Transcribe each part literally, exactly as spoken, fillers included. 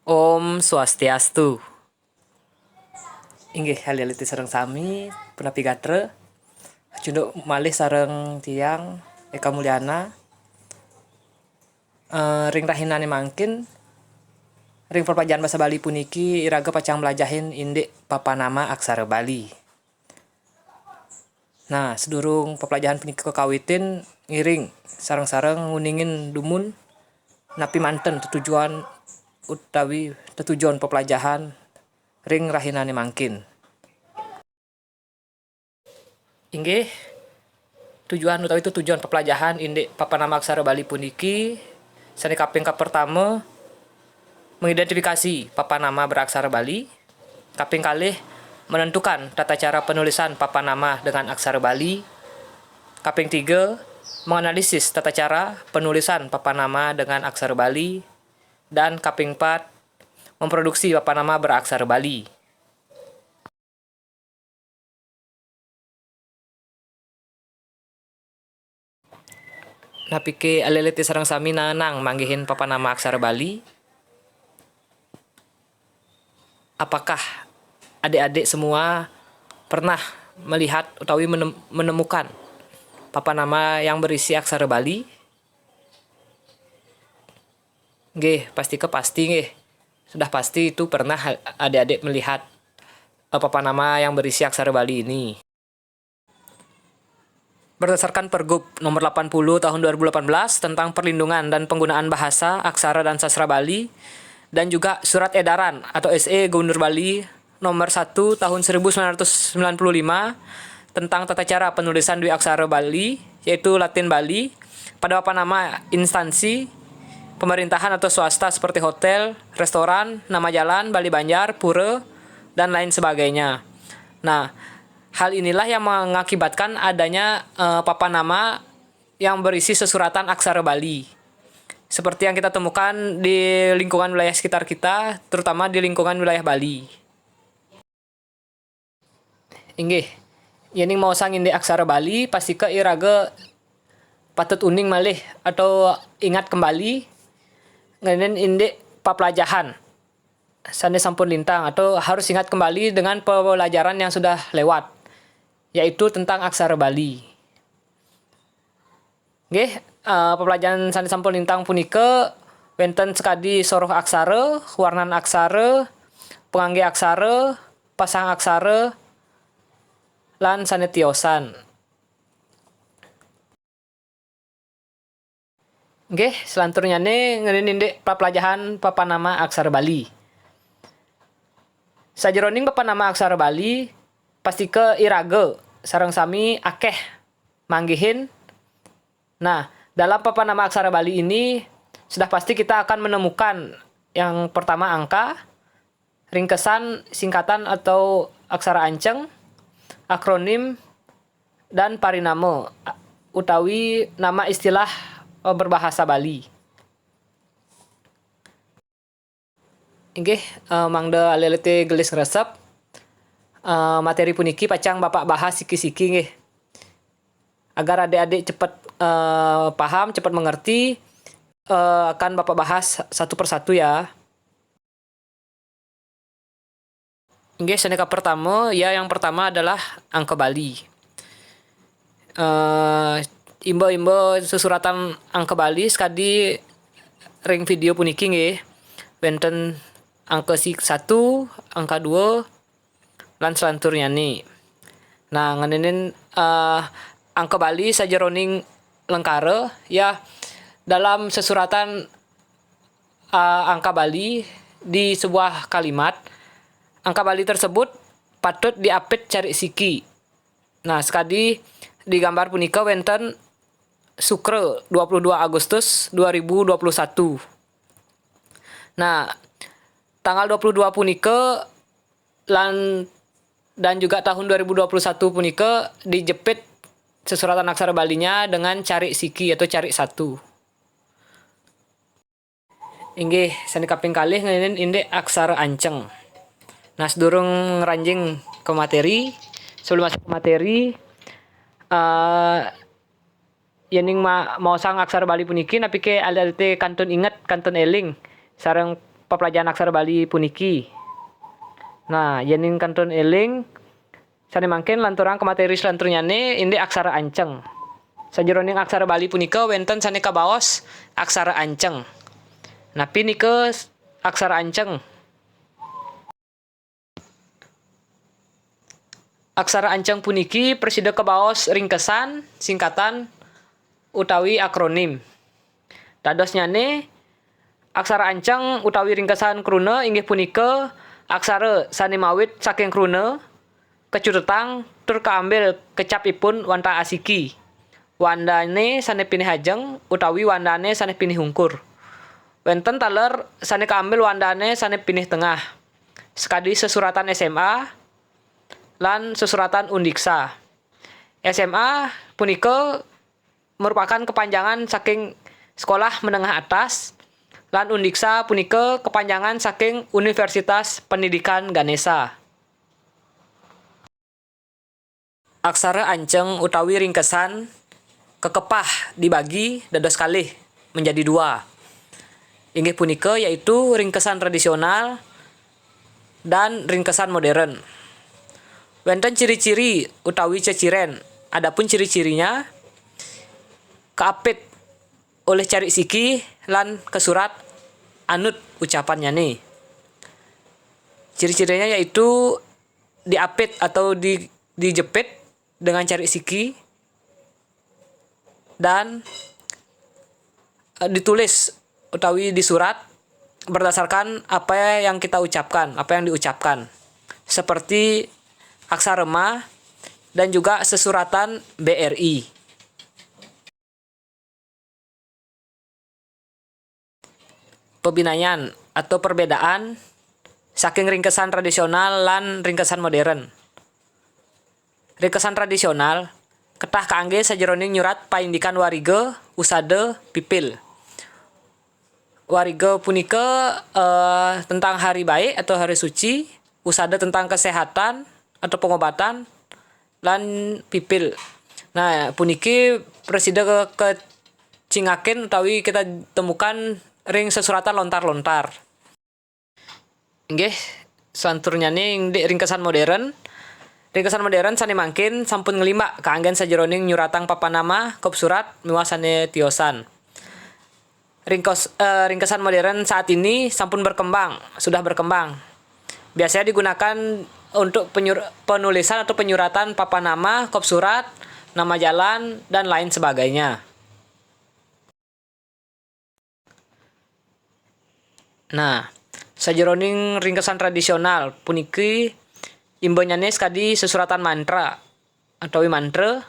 Om Swastiastu. Inggih, alit-alit sareng sami, punapi gatra? Cunduk malih sareng tiang, Eka Mulyana. Eh, ring rahinané mangkin, ring peplajahan basa Bali puniki, iraga pacang mlajahin indik papanama aksara Bali. Nah, sadurung peplajahan punika kakawitin, ngiring sareng-sareng nguningin dumun napi manten tetujon utawi tetujon peplajahan ring rahinané mangkin. Inggih, tujuan utawi tetujon peplajahan indik papanama aksara Bali puniki, sané kaping kapertama, mengidentifikasi papanama beraksara Bali. Kaping kalih, menentukan tata cara penulisan papanama dengan aksara Bali. Kaping tiga, menganalisis tata cara penulisan papanama dengan aksara Bali. Dan kaping empat, memproduksi papanama beraksara Bali. Napiké alit-alit sareng sami naenang manggihin papanama aksara Bali? Apakah adik-adik semua pernah melihat utawi menem-, menemukan papanama yang berisi aksara Bali? Nggih, pastika pasti nggih. Sudah pasti itu pernah adik-adik melihat, eh, papanama yang berisi aksara Bali ini. Berdasarkan Pergub nomor delapan puluh tahun dua ribu delapan belas tentang perlindungan dan penggunaan bahasa, aksara, dan sastra Bali, dan juga Surat Edaran atau S E Gubernur Bali nomor satu tahun seribu sembilan ratus sembilan puluh lima tentang tata cara penulisan dwi aksara Bali, yaitu Latin Bali, pada papanama instansi pemerintahan atau swasta seperti hotel, restoran, nama jalan, bale banjar, pura, dan lain sebagainya. Nah, hal inilah yang mengakibatkan adanya, eh, papanama yang berisi sesuratan aksara Bali. Seperti yang kita temukan di lingkungan wilayah sekitar kita, terutama di lingkungan wilayah Bali. Inggih, yéning maosang indik aksara Bali, pastika iraga patut uning malih atau ingat kembali ngeninin indik paplajahan sané sampun lintang atau harus ingat kembali dengan pelajaran yang sudah lewat, yaitu tentang aksara Bali. Nggih, eh, pepelajahan sané sampun lintang punika wénten sakadi soroh aksara, warnan aksara, panganggé aksara, pasang aksara, lan sané tiosan. Nggih, selanturnyané ngeninin indik pepelajahan papanama aksara Bali. Sajeroning papanama aksara Bali, pastika iraga sareng sami akéh manggihin. Nah, dalam papanama aksara Bali ini, sudah pasti kita akan menemukan yang pertama angka, ringkesan, singkatan atau aksara anceng, akronim, dan parinama utawi nama istilah, eh, berbahasa Bali. Inggih, eh, mangda alit-alité gelis ngresep, eh, materi puniki pacang Bapak bahas siki-siki nggih. Agar adik-adik cepet, eh, paham, cepet mengerti, eh, akan Bapak bahas satu persatu ya. Inggih, sané kapertama, ya, yang pertama adalah angka Bali. Eh, imba-imba sesuratan angka Bali sakadi ring vidéo puniki nggih. Wénten angka si-, satu, angka dua, lan selanturnyané. Nah, ngeninin, eh, angka Bali sajeroning lengkara, ya, dalam sesuratan, eh, angka Bali di sebuah kalimat, angka Bali tersebut patut diapit carik siki. Nah, sakadi di gambar punika wénten Sukra, dua puluh dua Agustus dua ribu dua puluh satu. Nah, tanggal dua puluh dua punika lan, dan juga tahun dua ribu dua puluh satu punika dijepit sesuratan aksara Balinya dengan carik siki atau carik satu. Inggih, sané kaping kalih ngeninin indik aksara anceng. Nah, sadurung ngranjing ka materi, sebelum masuk ke materi, eh, yéning ma-, maosang aksara Bali puniki, napiké alit-alité kantun inget, kantun éling, sareng paplajahan aksara Bali puniki. Nah, yéning kantun éling, sané mangkin lanturang ka materi salanturnyane indik aksara anceng. Sajeroning aksara Bali punika wénten sané kabaos aksara anceng. Napi nika aksara anceng? Aksara anceng puniki prasida kabaos ringkesan, singkatan, utawi akronim. Dadosnyane, aksara anceng utawi ringkesan kruna inggih punika aksara sane mawit saking kruna, kacutetang, tur kaambil kecapipun wantah asiki. Wandane sane pinih ajeng utawi wandane sane pinih ungkur. Wenten taler sane kaambil wandane sane pinih tengah. Sakadi sesuratan S M A lan sesuratan undiksa. S M A punika merupakan kepanjangan saking Sekolah Menengah Atas, lan undiksa punika kepanjangan saking Universitas Pendidikan Ganesha. Aksara anceng utawi ringkesan kakepah dibagi dados kalih, menjadi dua. Inggih punika yaitu ringkesan tradisional dan ringkesan modern. Wenten ciri-ciri utawi ceciren. Adapun ciri-cirinya, kaapit olih carik siki lan kasurat anut ucapannyane. Ciri-cirinya yaitu diapit atau di, dijepit dengan carik siki dan, eh, ditulis utawi disurat berdasarkan apa yang kita ucapkan, apa yang diucapkan. Seperti aksara ma dan juga sesuratan B R I. Pebinayan atau perbedaan saking ringkesan tradisional lan ringkesan modern. Ringkesan tradisional ketah kaangge sajeroning nyurat paindikan wariga, usada, pipil. Wariga punika, eh, tentang hari baik atau hari suci, usada tentang kesehatan atau pengobatan, lan pipil. Nah, puniki prasida ke-, kacingakin utawi kita temukan ring sesuratan lontar-lontar. Inggih, salanturnyane indik ringkesan modern. Ringkesan modern sane mangkin sampun nglimbak kaanggen sajeroning nyuratang papan nama, kop surat, miwah sane tiosan. Ringkos-, eh, ringkesan modern saat ini sampun berkembang, sudah berkembang. Biasanya digunakan untuk penyur-, penulisan atau penyuratan papan nama, kop surat, nama jalan, dan lain sebagainya. Nah, sajeroning ringkesan tradisional puniki imbanyane sakadi sesuratan mantra atawi mantra.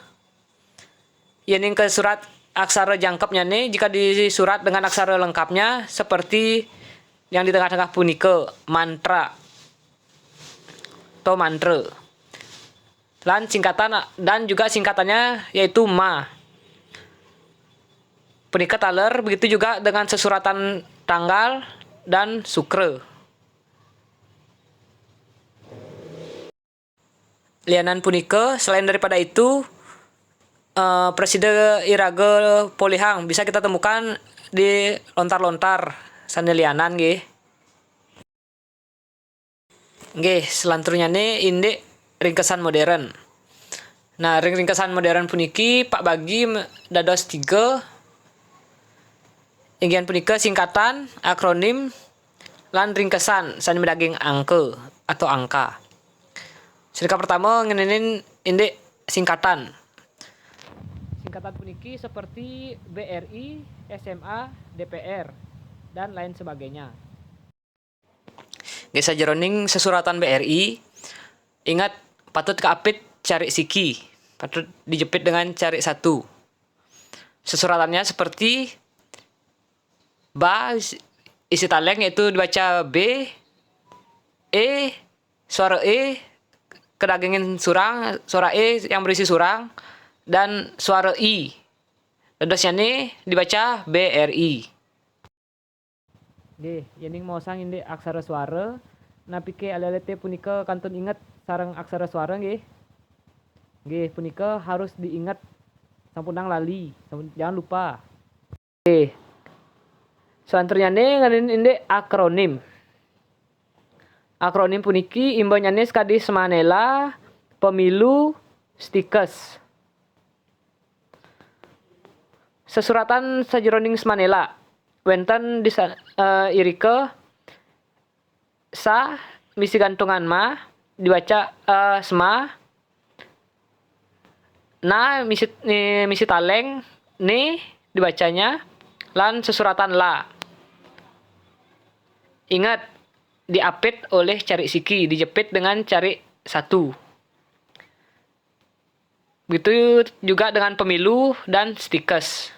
Yening kasurat aksara jangkepnyane, jika disurat dengan aksara lengkapnya seperti yang di tengah-tengah punika, mantra atau mantra. Lan singkatan, dan juga singkatannya yaitu ma. Punika taler, begitu juga dengan sesuratan tanggal dan sukra. Lianan punika, selain daripada itu, eh, prasida iraga polihang, bisa kita temukan di lontar-lontar sane lianan nggih. Nggih, selanturnyane indik ringkesan modern. Nah, ring ringkesan modern puniki pak bagi me-, dados tiga. Inggih punika singkatan, akronim, lan ringkesan sane madaging angka atau angka. Sirika pertama ngenenin indik singkatan. Singkatan puniki seperti B R I, S M A, D P R, dan lain sebagainya. Nggih, sajeroning sesuratan B R I, ingat patut kaapit carik siki, patut dijepit dengan carik satu. Sesuratannya seperti ba, isi taleng yaitu dibaca B, E, suara E, kedagingin surang, suara E yang berisi surang, dan suara I. Dadosnyane dibaca B R I. Nggih, yening maosang indik aksara suara, napike alit-alite punika kantun inget sareng aksara suara nggih? Nggih, punika harus diinget. Sampunang lali, sampun, jangan lupa. Nggih. Selanturnyane ngenin indik akronim. Akronim puniki imbanyane sakadi smanela, pemilu, stikes. Sesuratan sajeroning smanela wenten di sa-, eh, irika sa misi gantungan ma, dibaca, eh, sma, na misi, ni, misi taleng, ni dibacanya, lan sesuratan la. Ingat, diapit oleh carik siki, dijepit dengan carik satu. Begitu juga dengan pemilu dan stikes.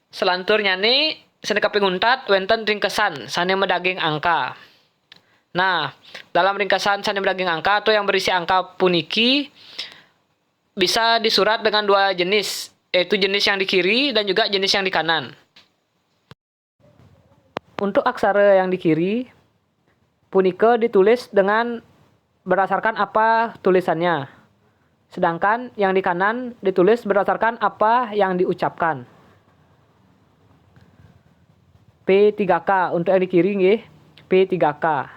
Selanturnyane, sane kaping untat wenten ringkesan sane madaging angka. Nah, dalam ringkesan sane madaging angka atau yang berisi angka puniki bisa disurat dengan dua jenis, yaitu jenis yang di kiri dan juga jenis yang di kanan. Untuk aksara yang di kiri, punika ditulis dengan berdasarkan apa tulisannya. Sedangkan yang di kanan ditulis berdasarkan apa yang diucapkan. P tiga K untuk yang di kiri nggih, P tiga K.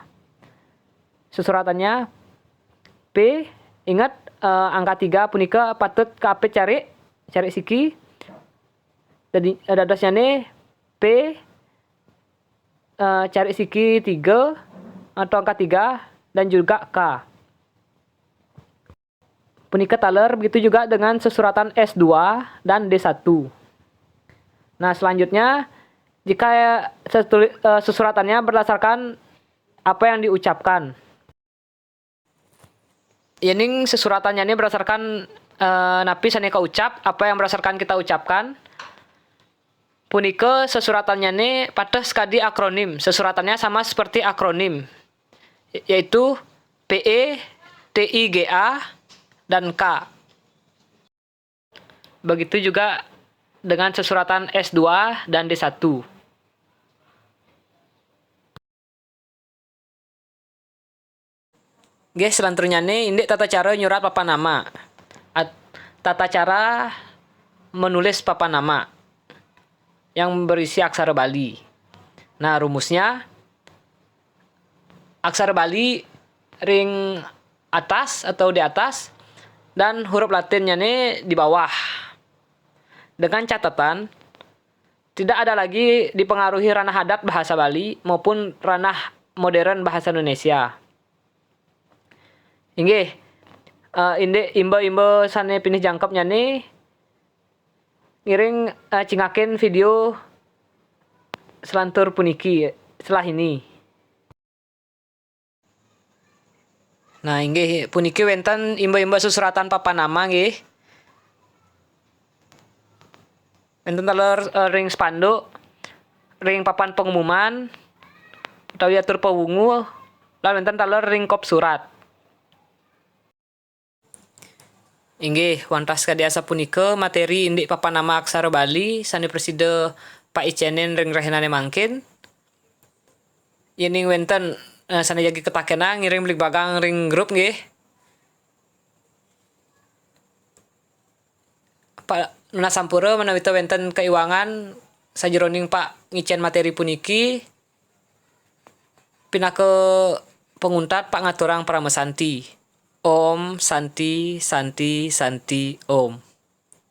Sesuratannya P, ingat, eh, angka tiga punika patut kaapit carik, carik siki. Jadi, eh, dadosnyane P, eh, carik siki tiga atau angka tiga dan juga K. Punika taler, begitu juga dengan sesuratan S dua dan D satu. Nah, selanjutnya, jika setuli-, eh, sesuratannya berdasarkan apa yang diucapkan. Yening sesuratannyane berdasarkan, eh, napi sane kaucap, apa yang berdasarkan kita ucapkan, punika sesuratannyane pateh sekadi akronim. Sesuratannya sama seperti akronim, yaitu P E, T I G A, dan K. Begitu juga dengan sesuratan S dua dan D satu. Nggih, selanturnyane indik tata cara nyurat papan nama. At-, tata cara menulis papan nama yang berisi aksara Bali. Nah, rumusnya, aksara Bali ring atas atau di atas, dan huruf Latinnya ni di bawah. Dengan catatan, tidak ada lagi dipengaruhi ranah adat bahasa Bali maupun ranah modern bahasa Indonesia. Inggih, eh, indik imba-imba sane pinih jangkepnya ni ngiring, eh, cingakin video selantur puniki, setelah ini. Nah, inggih puniki wenten imba-imba susuratan papan nama nggih. Wenten taler, eh, ring spanduk, ring papan pengumuman, utawi atur pawungu, lan wenten taler ring kop surat. Inggih, wantah sakadi asapunika materi indik papan nama aksara Bali sane prasida Pak icenen ring rahinane mangkin. Yening wenten, eh, sane jagi katakenang, ngiring bligbagang ring grup nggih. Pa-, nunas sampura manawita wenten kaiwangan sajeroning Pak ngicen materi puniki. Pinaka panguntat, Pak ngaturang parama santi. Om Santi, Santi, Santi, Om.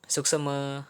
Suksema.